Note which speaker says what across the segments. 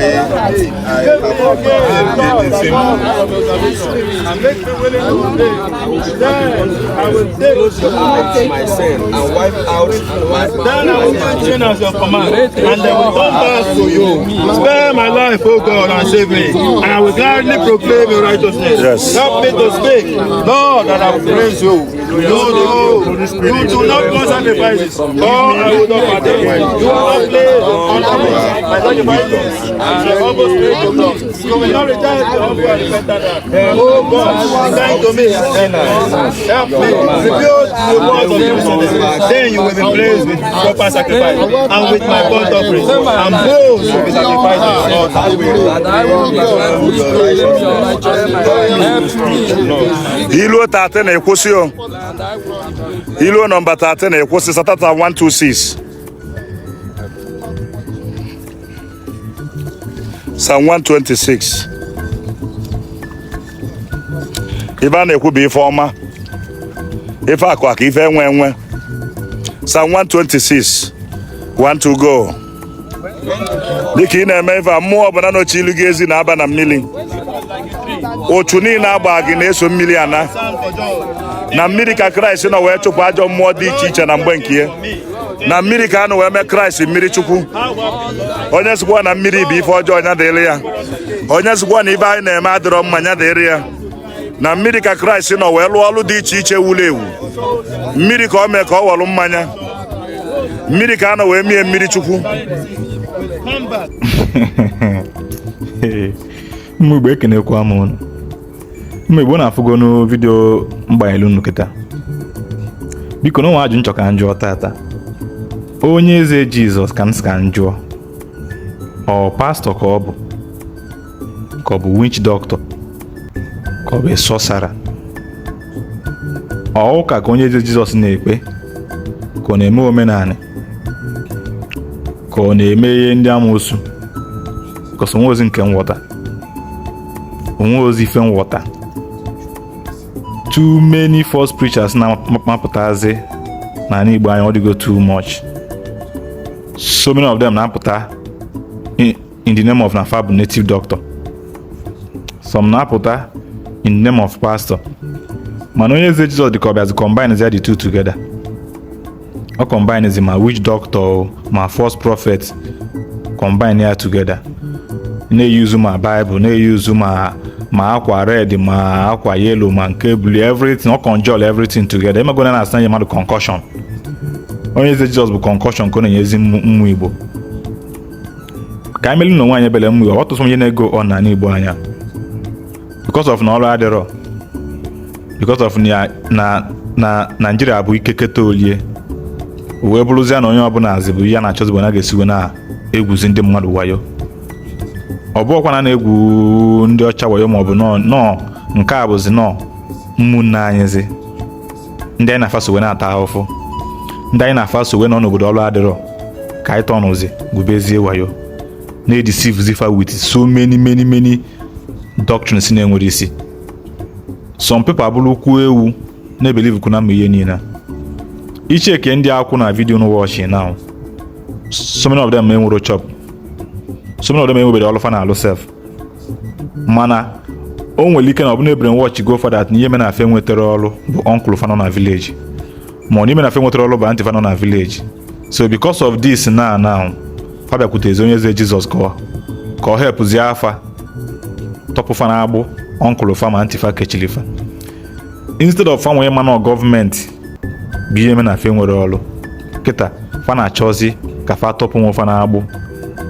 Speaker 1: Yea, I have made the simple.
Speaker 2: And make me willing to obey. Then I will take
Speaker 1: Out my sin and wipe out my
Speaker 2: Then I will mention as your command, and they will come back to you. Spare my life, O God, and save me, and I will gladly proclaim your righteousness.
Speaker 3: Yes.
Speaker 2: Help me to speak, Lord, that I will praise you. You do not want sacrifices, or I will not partake. You will not place on my sacrifices and your humble spirit, O God. You will not reject the humble and repentant heart. O God, be kind to me and help me. Reveal the words of your. Then you will be pleased with proper sacrifice and with my burnt offering, and bulls will be sacrificed on your altar.
Speaker 3: Iluo 13 na-ekwụsị o. Iluo nọmba 13 na-ekwụsị Satata 126. Psalm 126. Ife a na-ekwu bụ ife ọma, ife akụ akụ, ife enwe enwe. Psalm 126. 1 to go. Dịka ị na-eme ife a, mmụọ ọbụla n'oche ilu gị ezi na-aba na mmiri. Otu niile agba gị na-eso mmiri ana. Na mmiri ka Kraịst nọ wee chụpụ ajọ mmụọ dị iche iche na mgbe nke ya. Na mmiri ka a nọ wee mee Kraịst mmiri Chukwu. Onye sịkwa na mmiri bụ ife ọjọọ, nya dịrị ya. Onye sịkwa na ife anyị na-eme adịrọ mma, nya dịrị ya. Na mmiri ka Kraịst nọ wee lụọ ọlụ dị iche iche wuru ewu. Mmiri ka o mee ka ọ wọlụ mmanya. Mmiri ka a nọ wee mie mmiri Chukwu.
Speaker 4: Ụmụ Igbo, ekenekwa m unu. Ụmụ Igbo, na-afụgonu vidio mgbanyelu unu kịta. Biko, na o nwe ajụ m chọ ka m jụọ tata. Onye eze Jizọs ka m sị ka m jụọ, ọ pastọ ka ọ bụ, ka ọ bụ witch doctor, ka ọ bụ sorcerer? Ọ ụka ka onye eze Jizọs na-ekpe, ka ọ na-eme omenanị, ka ọ na-eme ihe ndị amoosu? Because onwe ozi nke nghọta, onwe ozi ife nghọta. Too many false preachers na-apụtazi n'ala Igbo anyị, ọ dịgo too much. So many of them na-apụta in the name of na fa bụ native doctor, some na-apụta in the name of pastor. Mana onye eze Jizọs dị ka ọ bịazi combine the two together. Ọ combine ma witch doctor ma false prophet, combine ya together, na-eyuzu ma Bible, na-eyuzu ma akwa red, ma akwa yellow, ma nke blue, everything. Ọ conjure everything together. Emegona na asị mmadụ concoction. Onye eze Jizọs bụ concoction ka ọ na-enyezi mmụ Igbo. Ka anyị melu na onwe anyị ebele. Mmụ Igbo, ọtụtụ onye na-ego ọ n'ala Igbo anya because of na ọrụ adịrọ, because of na Naijiria bụ ikeketa olie, wee bụrụzie na onye ọbụla azị bụ ihe a na-achọzi bụ na ga-esiwe na-egwuzi ndị mmadụ wayo. Ọ bụghịkwa na na-egwu ndị ọcha wayo, maọbụ nọọ nke a bụzi nọọ ụmụnne anyịzi, ndị anyị na-afa so wee na-ata ahụfụ, ndị anyị na-afa so wee nọ n'obodo ọrụ adịrọ, ka anyị tọnụzi gwubezie wayo, na-edeceive zifa with so many many many doctrines na-enwere isi. Some people abụrụ ukwu ewu na-ebelieve na mma ihe niile icheke ndị akwụ na video no watch now. So many of them enwero chop, so many of them enwebere ọlụ fa na alụ sef. Mana o nwere ike na ọ bụ na brain watch go for that na ihe mere na fe nwetara ọrụ bụ uncle fa nọ na village, ma ọ na ime na fe nwetara ọrụ bụ aunty fa nọ na village. So because of this, now fa bịakwutezi onye eze Jizọs ka ọ helpzie afa tọpụ fa na agbụ uncle fa ma aunty fa kechiri fa, instead of fa nwee mana gọọmenti bụ ihe mere na fe nwere ọrụ. Kịta fa na-achọzi ka fa tọpụ nwe fa na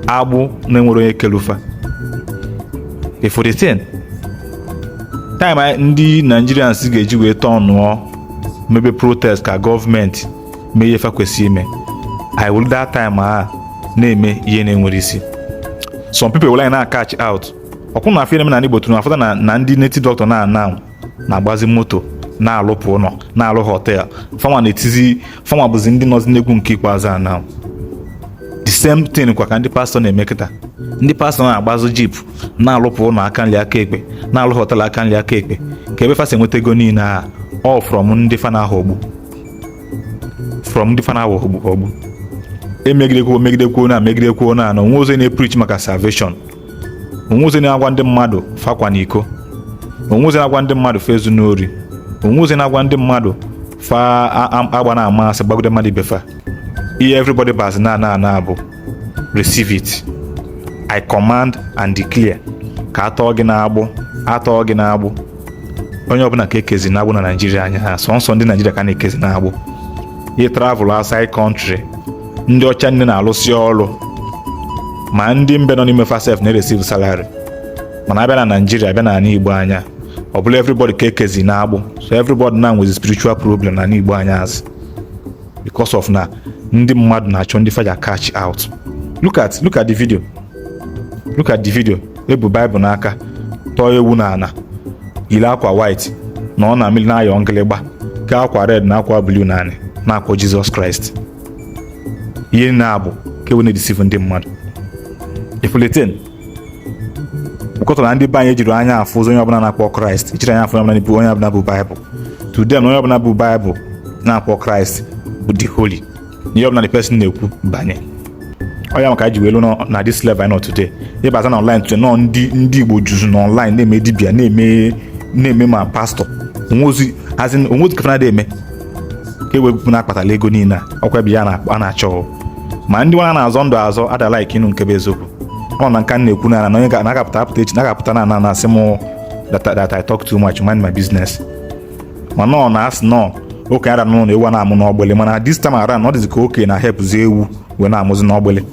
Speaker 4: agbụ na-enwere onye kelu fa. For the thing time ndị Nigerians ga-eji wee tọnụọ mebe protest ka gọọmenti mee ihe fa kwesịrị ime, I will that time a na-eme ihe na-enwere isi. Some people will na catch out ọkwụ na afọ na na Igbo tụrụ afọta na ndị native doctor na now na-agbazi moto, na-alụpụ ụlọ, na-alụ hotel. Fanwa na-etizi, fanwa bụzi ndị nọzi n'egwu nke ikpeazụ a. Now the same thing kwa ka ndị pastọ na-eme kịta. Ndị pastọ na-agbazụ jeep, na-alụpụ ụlọ aka nri aka ekpe, na-alụ hotel aka nri aka ekpe. Ka ebe fa si enweta ego niile a? All from ndị fa na-aghọgbu, from ndị fa na-aghọgbu ọgbu. Emegidekwuo, megidekwuo na megidekwuo na onwe ozi na-epreach maka salvation. Onwezi na-agwa ndị mmadụ fa akwana iko. Onwezi na-agwa ndị mmadụ fa ezuna ori. Onwezi na-agwa ndị mmadụ fa agbana ama asị gbagide mmadụ ibe fa. Ihe everybody bazi na na na bụ receive it, I command and declare, ka atọọ gị n'agbụ, atọọ gị n'agbụ. Onye ọbụla ka ekezi n'agbụ na Naijiria anya ha, sọnsọ ndị Naijiria ka na-ekezi n'agbụ. Ihe travel outside country, ndị ọcha nne na-alụsị ọrụ, ma ndị mbe nọ n'ime fa sef na-receive salary. Mana abịa na Naijiria, abịa n'ala Igbo anya, ọ bụla everybody ka ekezi n'agbụ. So everybody na nwezi spiritual problem n'ala Igbo anya azị because of na ndị mmadụ na-achọ ndị fa ja catch out. Look at the video, look at the video. Ebu Bible n'aka, tọọ ewu n'ala, yiri akwa white na ọ na mmiri na-ayọ ngịlịgba, kee akwa red na akwa blue naanị na-akpọ Jizọs Kraịst. Ihe na-abụ ka ewu na-edeceive ndị mmadụ ifuletin bụkọtara. Ndị be anyị ejiri anya afụ ụzọ. Onye ọbụla na-akpọ Kraịst ejiri anya afụ, onye ọbụla bụ, onye ọbụla bụ Baịbụl to them, onye ọbụla bụ Baịbụl na-akpọ Kraịst bụ the holy. Ihe ọbụla the person na-ekwu banye ọ ya maka anyị ji wee lu na this level anyị nọ today. Ịbata na online today, nọ ndị Igbo juzu na online na-eme dibịa, na-eme ma pastọ onwezi, as in onwezi ka na eme ka e wepụ na akpatala ego niile a. Ọkwa ebe ya a na-achọ ma ndị nwa na-azọ ndụ azọ adala ike ịnụ nke bụ eziokwu. Ọ na nka m na-ekwu na onye na-agapụta apụta echi na-agapụta na na-asị m that I talk too much, mind my business. Mana ọ na-asị nọ okenye ada n'ụlọ, ewu a na-amụ n'ọgbịlị. Mana this time around, ọ dịzị ka okenye na-ahepụzi ewu wee na-amụzi n'ọgbịlị.